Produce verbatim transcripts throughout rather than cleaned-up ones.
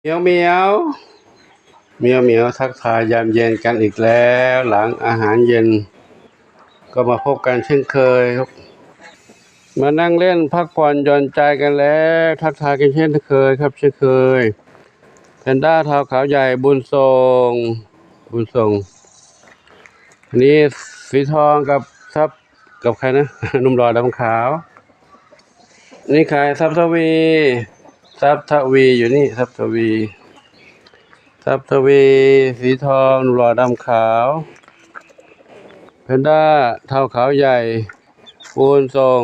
เหมียวเหมียวเหมียวเหมียวทักทายยามเย็นกันอีกแล้ว หลังอาหารเย็น ก็มาพบกันเช่นเคยครับ มานั่งเล่นพักผ่อนหย่อนใจกันแล้ว ทักทายกันเช่นเคยครับ เช่นเคย แพนด้าเทาขาวใหญ่ บุญส่ง บุญส่ง อันนี้สีทองกับทรัพย์ กับใครนะ หนุ่มหล่อดำขาว นี่ใคร ทรัพย์ทวี ทรัพย์ทวีอยู่นี่ ทรัพย์ทวี ทรัพย์ทวี สีทอง หนุ่มหล่อดำขาว แพนด้าเทาขาวใหญ่ บุญส่ง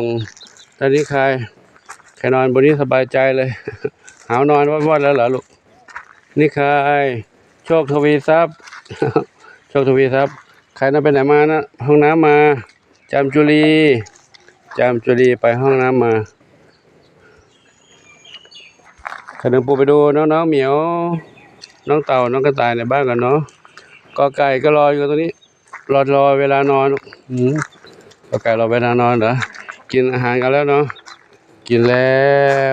ตอนนี้ใคร ใครนอนบนนี้สบายใจเลย หาวนอนวอดๆแล้วเหรอลูก นี่ใคร โชคทวีทรัพย์ โชคทวีทรัพย์ ใครนอนไปไหนมานะ ห้องน้ำมา จามจุลี จามจุลีไปห้องน้ำมา ขนมปูไปดูน้องๆเหมียว น้องเต่า น้องกระต่ายในบ้านกันเนาะ กอไก่ก็รออยู่ตรงนี้ รอ รอเวลานอน อืม กอไก่รอเวลานอนเหรอ กินอาหารกันแล้วเนาะ กินแล้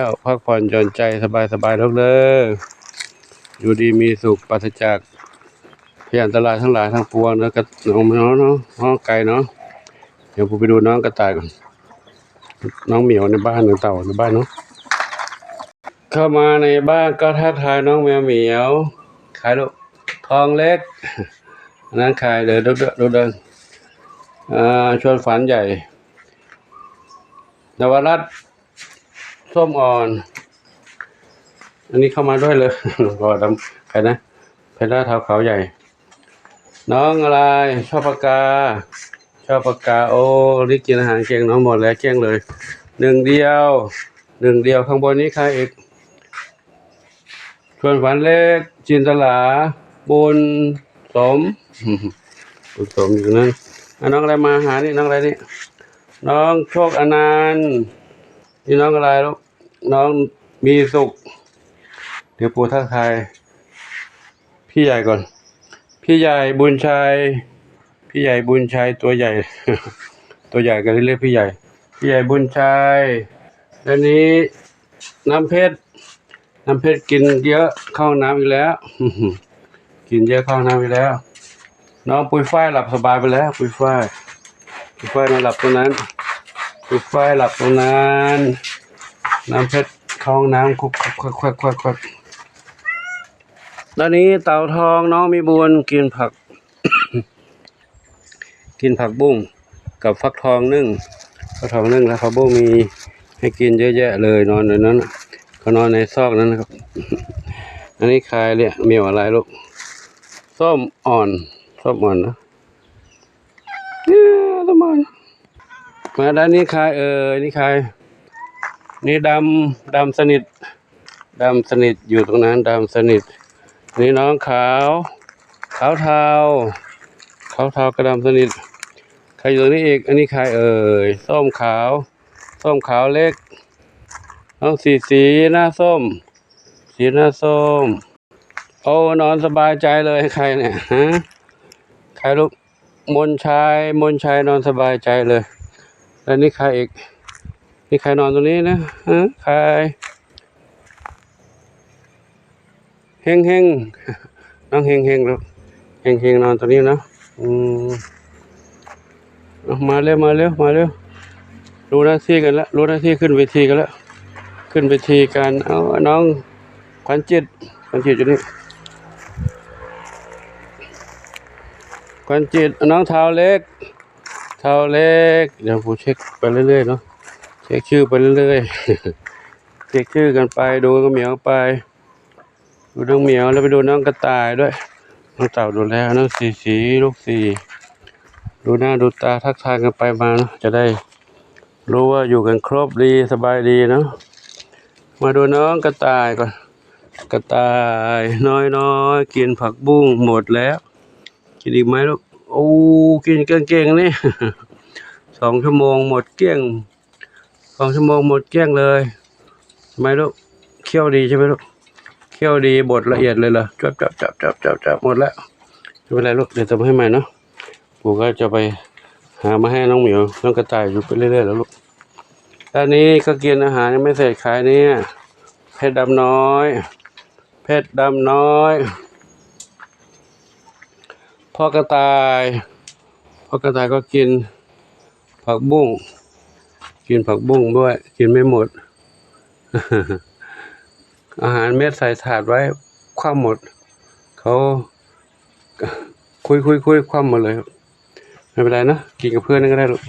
ว พักผ่อนหย่อนใจสบายๆลูกเด้อ อยู่ดีมีสุข ปราศจากพยาธิอันตรายทั้งหลายทั้งปวงเนอะ กระ น้องเนาะ น้องไก่เนาะ เดี๋ยวผมไปดูน้องกระต่ายก่อน น้องเหมียวในบ้าน น้องเต่าในบ้านเนาะ เข้ามาในบ้านก็ทักทายน้องแมวเหมียว ใครลูก ทองเล็ก อันนั้นใคร เดี๋ยวดู ดู ดู ดู อ่า ชวนฝันใหญ่ นวรัตน์ ส้มอ่อน อันนี้เข้ามาด้วยเลย ก็ดำ ใครนะ แพนด้าเทาขาวใหญ่ น้องอะไร ชอบปากกา ชอบปากกา โอ้ นี่กินอาหารเก่งเนาะ หมดแล้วเกลี้ยงเลย หนึ่งเดียว หนึ่งเดียว ข้างบนนี้ใครอีก ชวนฝันเล็ก จินตลา บุญสม บุญสมอยู่นั่น อ่ะ น้องอะไรมาหานี่ น้องอะไรนี่ น้องโชคอนันต์ นี่น้องอะไรลูก น้องมีสุข เดี๋ยวปู่ทักทาย พี่ใหญ่ก่อน พี่ใหญ่บุญชัย พี่ใหญ่บุญชัยตัวใหญ่ ตัวใหญ่ก็เลยเรียกพี่ใหญ่ พี่ใหญ่บุญชัย แล้วนี้น้ำเพชร น้ำเพชรกินเยอะเข้าห้องน้ำอีกแล้ว กินเยอะเข้าห้องน้ำอีกแล้ว น้องปุ้ยฝ้ายหลับสบายไปแล้ว ปุ้ยฝ้าย ปุ้ยฝ้ายนอนหลับตรงนั้น ปุ้ยฝ้ายหลับตรงนั้น น้ำเพชรเข้าห้องน้ำคุกคักคักคักคักคัก ตอนนี้เต่าทองน้องมีบุญกินผัก กินผักบุ้งกับฟักทองนึ่ง ฟักทองนึ่งแล้วผักบุ้งมีให้กินเยอะแยะเลย นอนในนั้นน่ะ เขานอนในซอกนั้นนะครับ อันนี้ใครเนี่ย เหมียวอะไรลูก ส้มอ่อน ส้มอ่อนนะ เนี่ย ส้มอ่อน มาด้านนี้ใครเอ่ย นี่ใคร นี่ดำ ดำสนิท ดำสนิทอยู่ตรงนั้น ดำสนิท นี่น้องขาว ขาวเทา ขาวเทากับดำสนิท ใครอยู่ตรงนี้อีก อันนี้ใครเอ่ย ส้มขาว ส้มขาวเล็ก น้องสีสีหน้าส้ม สีหน้าส้ม โอ้ นอนสบายใจเลย ใครเนี่ย ฮะ ใครลูก มนชัย มนชัยนอนสบายใจเลย แล้วนี่ใครอีก นี่ใครนอนตรงนี้นะ ฮะ ใคร เฮงเฮง น้องเฮงเฮงลูก เฮงเฮงนอนตรงนี้เนาะ อืม เอา มาเร็ว มาเร็ว มาเร็ว รู้หน้าที่กันแล้ว รู้หน้าที่ขึ้นเวทีกันแล้ว ขึ้นเวทีกัน เอา น้องขวัญจิต ขวัญจิตอยู่นี่ ขวัญจิต น้องเทาเล็ก เทาเล็ก เดี๋ยวผมเช็คไปเรื่อยๆเนาะ เช็คชื่อไปเรื่อยๆ เช็คชื่อกันไป ดูน้องเหมียวไป ดูน้องเหมียว แล้วไปดูน้องกระต่ายด้วย น้องเต่าดูแล้ว น้องสีสี ลูกสี่ ดูหน้าดูตาทักทายกันไปมาเนาะ จะได้รู้ว่าอยู่กันครบดี สบายดีเนาะ มาดูน้องกระต่ายก่อน กระต่ายน้อยๆ กินผักบุ้งหมดแล้ว กินอีกไหมลูก โอ้ กินเก่งๆนี่ สองชั่วโมงหมดเกลี้ยง สองชั่วโมงหมดเกลี้ยงเลย ทำไมลูก เคี้ยวดีใช่ไหมลูก เคี้ยวดี บดละเอียดเลยเหรอ จับจับจับจับจับจับหมดแล้ว ไม่เป็นไรลูก เดี๋ยวเติมให้ใหม่เนาะ ปู่ก็จะไปหามาให้น้องเหมียว น้องกระต่ายอยู่ไปเรื่อยๆแล้วลูก ด้านนี้ก็กินอาหารยังไม่เสร็จ ใครเนี่ย เพชรดำน้อย เพ เพชรดำน้อย พ่อกระต่าย พ่อกระต่ายก็กินผักบุ้ง กินผักบุ้งด้วย กินไม่หมด อาหารเม็ดใส่ถาดไว้ คว่ำหมด เขา คุยคุยคุยคว่ำหมดเลย ไม่เป็นไรนะ กินกับเพื่อนก็ได้ลูก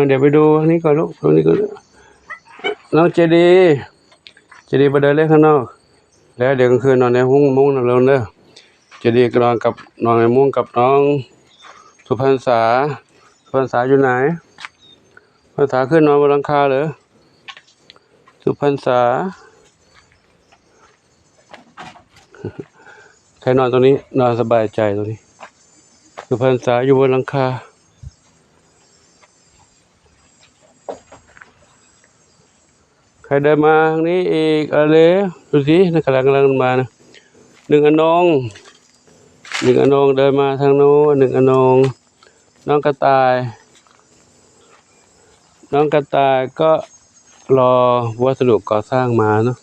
เดี๋ยวไปดูทางนี้ก่อนลูก ตรงนี้ก็ น้องเจดี เจดีไปเดินเล่นข้างนอก แล้วเดี๋ยวกลางคืนนอนในห้องมุ้งนอนลงเด้อ เจดีก็นอนกับ นอนในมุ้งกับน้องสุพรรษา สุพรรษาอยู่ไหน สุพรรษาขึ้นนอนบนหลังคาเหรอ สุพรรษา ใครนอนตรงนี้ นอนสบายใจตรงนี้ สุพรรษาอยู่บนหลังคา ใครเดินมาทางนี้อีก อะไร ดูสินะ กำลัง กำลังมานะ หนึ่งอนง หนึ่งอนงเดินมาทางโน้น หนึ่งอนง น้องกระต่าย น้องกระต่ายก็รอวัสดุก่อสร้างมาเนาะ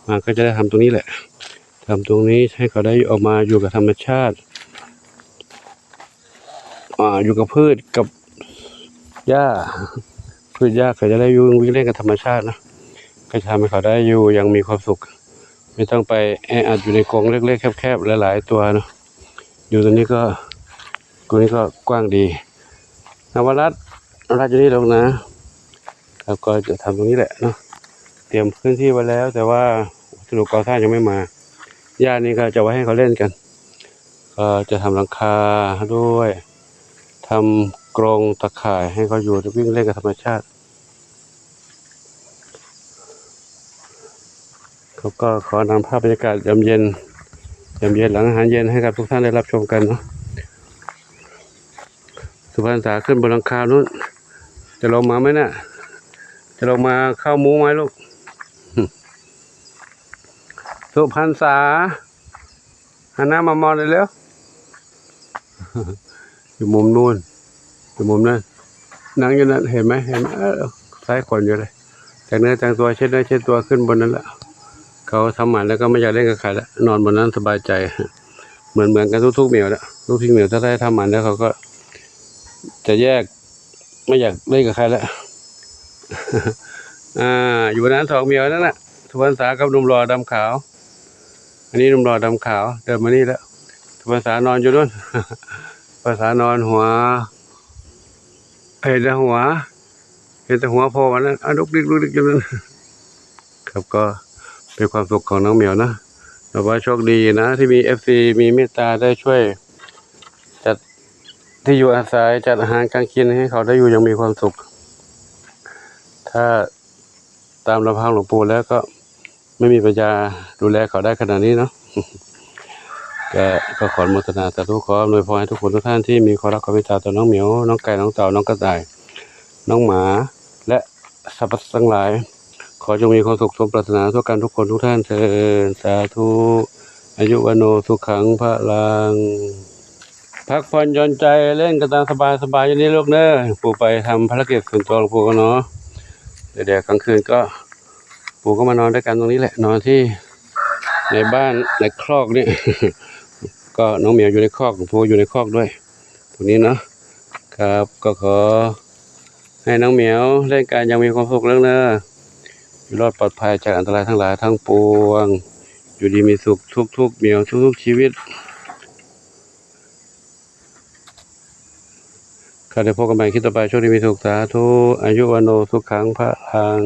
มาก็จะได้ทำตรงนี้แหละ ทำตรงนี้ให้เขาได้ออกมาอยู่กับธรรมชาติ อ่า อยู่กับพืชกับหญ้า พืชหญ้าเขาจะได้อยู่วิ่งเล่นกับธรรมชาตินะ ก็จะทำให้เขาได้อยู่อย่างมีความสุข ไม่ต้องไปแออัดอยู่ในกรงเล็กๆแคบๆหลายๆตัวเนาะ อยู่ตรงนี้ก็ ตรงนี้ก็กว้างดี นวรัตน์ นวรัตน์อยู่นี่ลงนะ แล้วก็จะทำตรงนี้แหละเนาะ เตรียมพื้นที่ไว้แล้ว แต่ว่าวัสดุก่อสร้างยังไม่มา หญ้านี่ก็จะไว้ให้เขาเล่นกัน ก็จะทำหลังคาด้วย ทำกรงตะข่ายให้เขาอยู่วิ่งเล่นกับธรรมชาติ เขาก็ขอนำภาพบรรยากาศยามเย็น ยามเย็นหลังอาหารเย็นให้กับทุกท่านได้รับชมกันเนาะ สุพรรษาขึ้นบนหลังคานู้น จะลงมาไหมน่ะ จะลงมาเข้ามุ้งไหมลูก สุพรรษา หันหน้ามามองเลยเร็ว อยู่มุมนู่น อยู่มุมนั้น นั่งอยู่นั่น เห็นไหม เห็นไหม เออ ซ้ายขวัญอยู่เลย แต่งเนื้อแต่งตัว เช็ดเนื้อเช็ดตัวขึ้นบนนั้นแหละ เขาทำหมันแล้วก็ไม่อยากเล่นกับใครแล้ว นอนบนนั้นสบายใจ เหมือน เหมือนกันทุกๆเหมียวแล้ว ทุกๆเหมียวถ้าได้ทำหมันแล้วเขาก็จะแยก ไม่อยากเล่นกับใครแล้ว อ่า อยู่บนนั้นสองเหมียวนั่นน่ะ สุพรรษากับหนุ่มหล่อดำขาว อันนี้หนุ่มหล่อดำขาว เดินมานี่แล้ว สุพรรษานอนอยู่นู่น สุพรรษานอนหัว เห็นแต่หัว เห็นแต่หัวพ่อมันนะ อ่ะ ลุกดิกลุกดิกอยู่นั่น ครับ ก็เป็นความสุขของน้องเหมียวนะ แต่ว่าโชคดีนะ ที่มีเอฟซีมีเมตตาได้ช่วย จัดที่อยู่อาศัย จัดอาหารการกินให้เขาได้อยู่อย่างมีความสุข ถ้าตามลำพังหลวงปู่แล้วก็ไม่มีปัญญาดูแลเขาได้ขนาดนี้เนาะ ก็ ก็ขออนุโมทนาสาธุ ขออำนวยพรให้ทุกคนทุกท่านที่มีความรักความเมตตาต่อน้องเหมียว น้องไก่ น้องเต่า น้องกระต่าย น้องหมา และสรรพสัตว์ทั้งหลาย ขอจงมีความสุขสมปรารถนาทั่วกันทุกคนทุกท่านเทอญ สาธุ อายุวัณโณสุขังพลัง พักผ่อนหย่อนใจเล่นกันตามสบายสบายอย่างนี้ลูกเนอะ ปู่ไปทำภารกิจส่วนตัวของปู่กันเนาะ เดี๋ยว เดี๋ยวกลางคืนก็ ปู่ก็มานอนด้วยกันตรงนี้แหละ นอนที่ในบ้านในคอกนี่ ก็น้องเหมียวอยู่ในคอก ปู่อยู่ในคอกด้วย ตรงนี้เนาะ ครับ ก็ขอให้น้องเหมียวเล่นกันอย่างมีความสุขเรื่องเนอะ อยู่รอดปลอดภัยจากอันตรายทั้งหลายทั้งปวง อยู่ดีมีสุขทุกๆเหมียวทุกๆชีวิต ครับ เดี๋ยวพบกันใหม่คลิปต่อไป โชคดีมีสุข สาธุ อายุวัณโณสุขังพลัง